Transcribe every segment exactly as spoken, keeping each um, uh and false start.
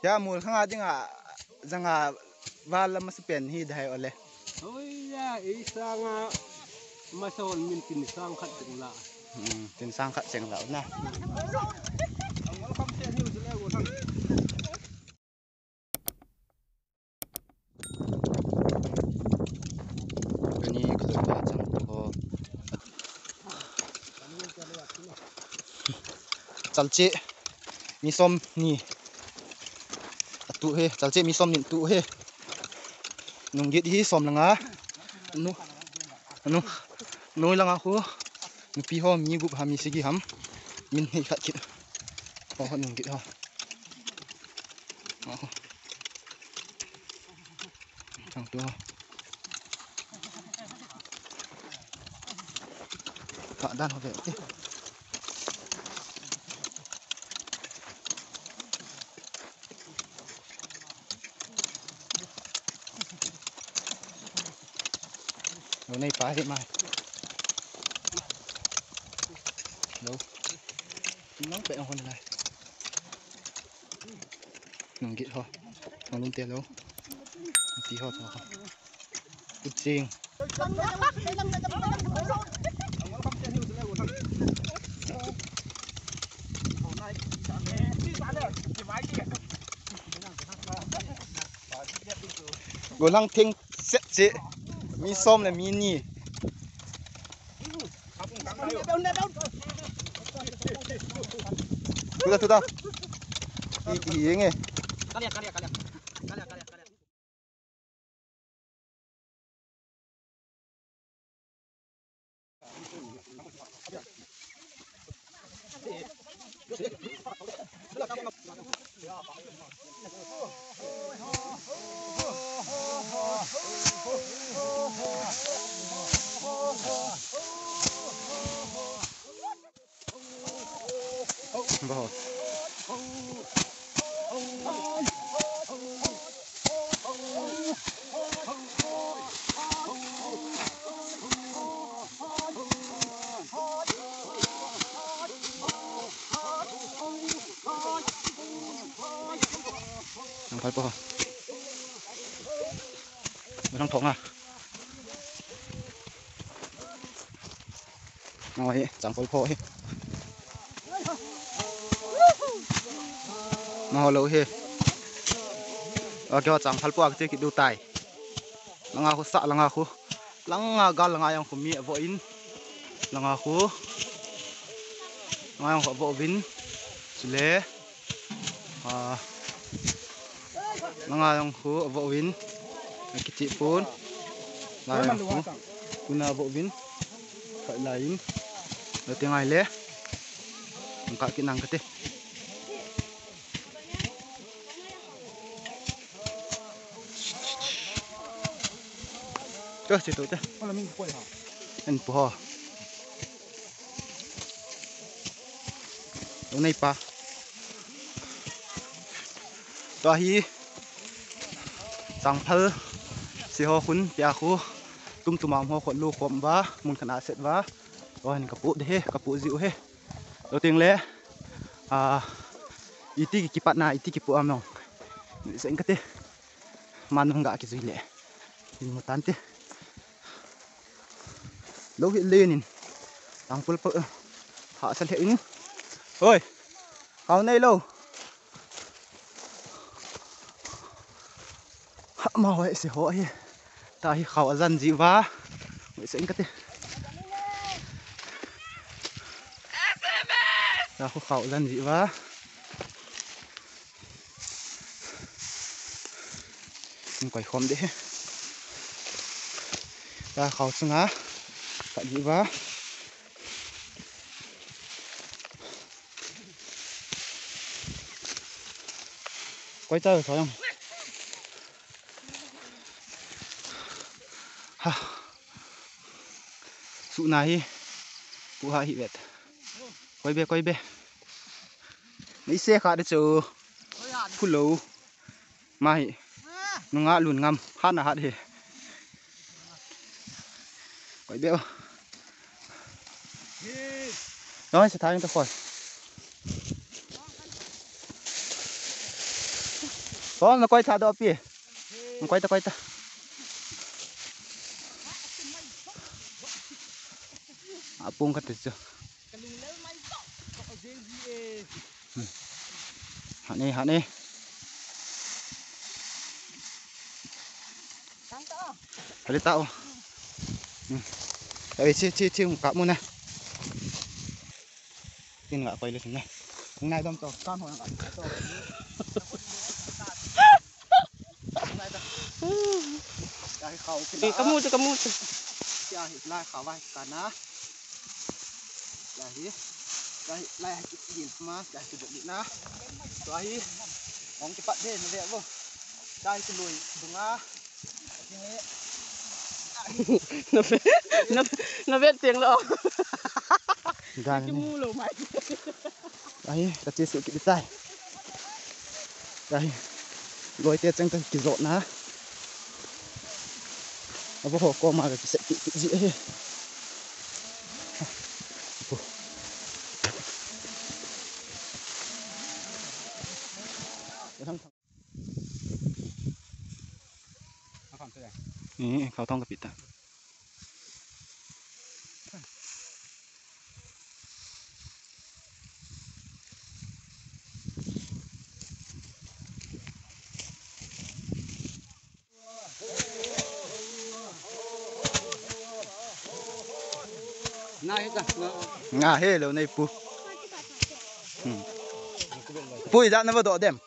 Tia mol khanga dinga janga val la masa pen hi dai ole. Oi ya, ei sanga masa hol min tin sang khat ding la. Hmm, tin sang khat cheng la na. Tuni ka lut pa chang tu ho. Chalche mi som ni atu he, chalche mi som ni atu he. Nunggit hi som langa. Nu, nu, noi langa khu. Nupi ho mi gup ham, mi sagi ham. Min hei khat kit. Ho, ho, nunggit ho. Ho, ho. Chang tu. Ka dan ho ve, okay. Lo nei pa hi mai. Lo. Nang pe hon lai. Nunggit ho. Nang lum te lo. Ti ho to ho. Kuching. Golang thing set che. Mi som le mi ni. Tuta, tuta. I, i, yenge. Baho. Nang phai po. Nang thong a. Ngoi, changkol pho hi. Maho lo hi. Ake ho changphal po a kiti kidu tai. Langa khu sa langa khu. Langa gal langa yang khu mi avo in. Langa khu. Langa yang khu avo vin. Chule. Ah, nanga jong khu avo vin, kichi pon, la jong khu, kuna avo vin, ka la in, lo te ngai le, ka ki nang kate. Ka si to te. En po ho. Lo nei pa. Tua hi changphal si ho khun pia khu tumtuma ho khot lu khom va mun khat a set va. Tua hin ka pu de he, ka pu jiu he. Lo ting le, a, iti ki kipat na, iti ki pu am nong. Ni sen ka te. Man nong ga ki jui le. In mu tan te. Lo hi lenin. Tang pul pa. Ha sa le in. Oi. Khao nei lo. Ha ma hoi se ho hi. Ta hi khao ajan ji va. Hoi se in ka te. Ta khu khao ajan ji va. Koi khom de he. Ta khao chunga. Ka ji va. Koi ta so yong. Ha. Su na hi. Pu ha hi vet. Koi be, koi be. Nei se kha de chu. Phu lo. Ma hi. Nunga lun ngam. Hat na hat hi. Koi be. Noi se thang ta khoi. Tol, na koi tha do pi. Na koi ta, koi ta. Apung ka ti chu. Hane, hane. Hale ta o. Hmm. Ai, chi, chi, chi, ka mu na. Tin nga koi le sin na. Ngai dom to, kam ho nga to. Ka hi khau ki la. Ka mu chu, ka mu chu. Ka hi la khau vai ka na. Ka hi. Ka hi la hi ki din ma, ka hi ki bok na. Ka hi. Hong ki pat de na ve vo. Ka hi ki lui dunga. Na ve, na ve, na ve tiang lo. Dan ni. Ki mu lo mai. Ahi, ka che suh kit tai. Ahi, loi te cheng ka kijot na. Abo ho koma ka kisep kit kit ji ahi. Ni, khau thong ka pi ta. Nga he lo nei pu. Hmm. Pu, ijat na va doh dem?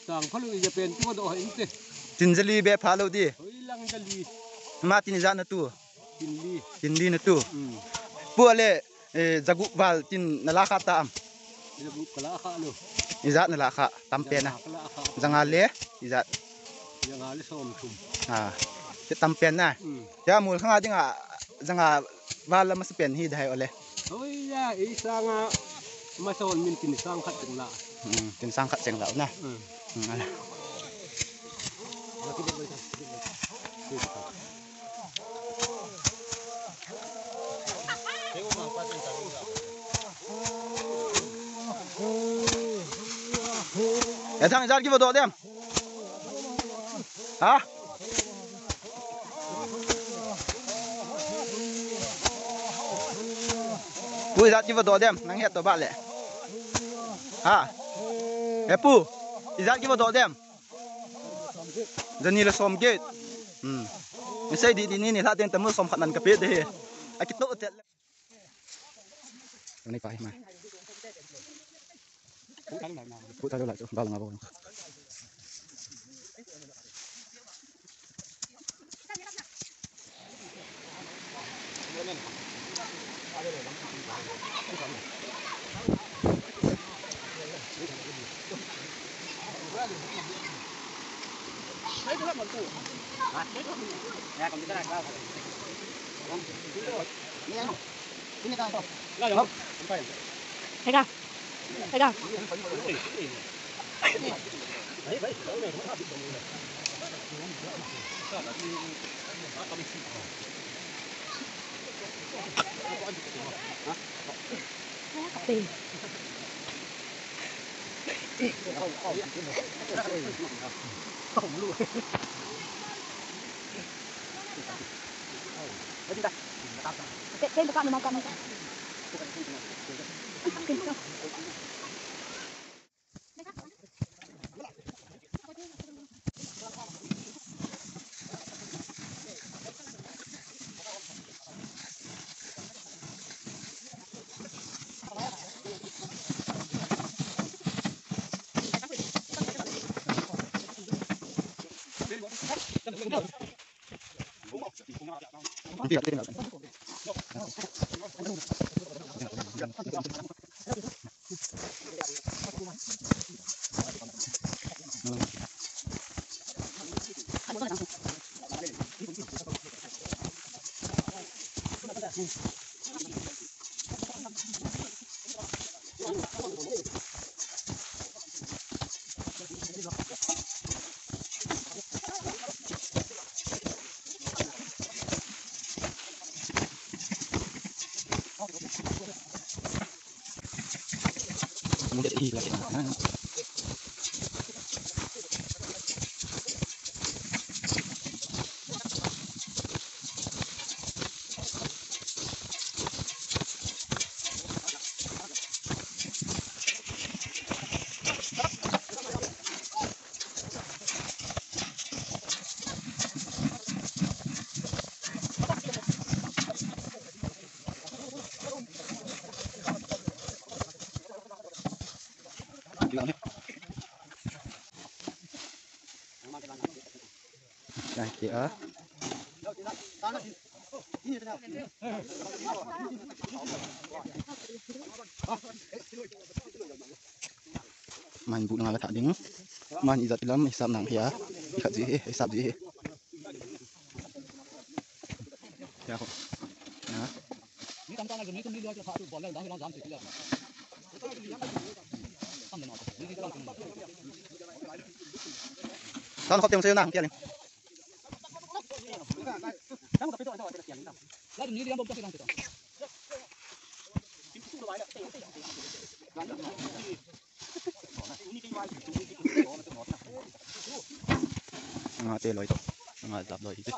Sang phalu ija pen tu va doh inte. Tin jali be phalu di. Hoi lang jali. Ma tin ijat na tu. Tin li. Tin li na tu. Hmm. Pu ale, eh, jagup val tin na la kha ta am? Jagup ka la kha lo. Ijat na la kha, tam pen na. Janga ka la kha. Janga le, ijat. Janga le som thum. Ah, te tam pen na. Hmm. Ya mul khanga dinga, janga val la masa pen hi dai ole. Hoi ya, ei sanga mason min tin sang khat cheng la. Hmm, tin sang khat cheng la na. Hmm. Hmm, ala. Ethang ijat ki va doh dem? Ha? Pu, ijat ki va doh dem? Nang het to ba le. Ha? E pu, ijat ki va doh dem? Jani le som get. Hmm. Ni sei di di ni ni la ten tamu som khat nan ka pe de. A ki to te. Nei pa hi ma. Pu ta la chu, bal nga bo. Pega. Pega. Pega. Yan, kei a. Aman bu nanga la thah ding. Aman ijat lam hisap nang hia. Ikhat ji hi, hisap ji hi. Ya ko. Na. Tan khop teng se na, kia ni. Nga te loi to. Nga jap loi te.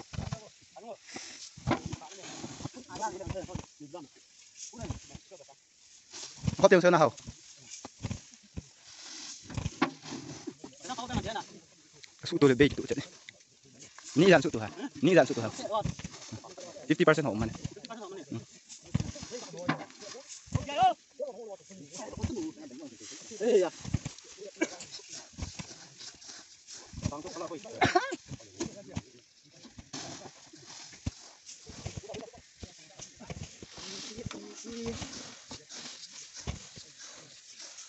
Khop teng se na hao. Su to le bei to chane. Ni jan su to ha. Ni jan su to ha. Fifty percent ho man.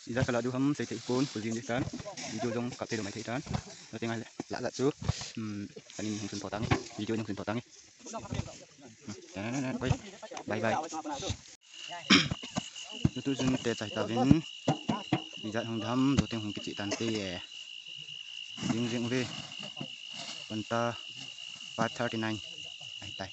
Ija kala du ham sei thei pon, kul jing di tan. Video jong kap thei do mai thei tan. Lo tenga la la chu. Hmm, kanin hung sun to tang. Video jong sun to tang. Hmm, na, na, na, na, oi. Bye bye. Tutu jun te chai ta vin. Ija hung dam, do teng hung kichi tan te ye. Jing jing ve. Panta five thirty-nine. Ai tai.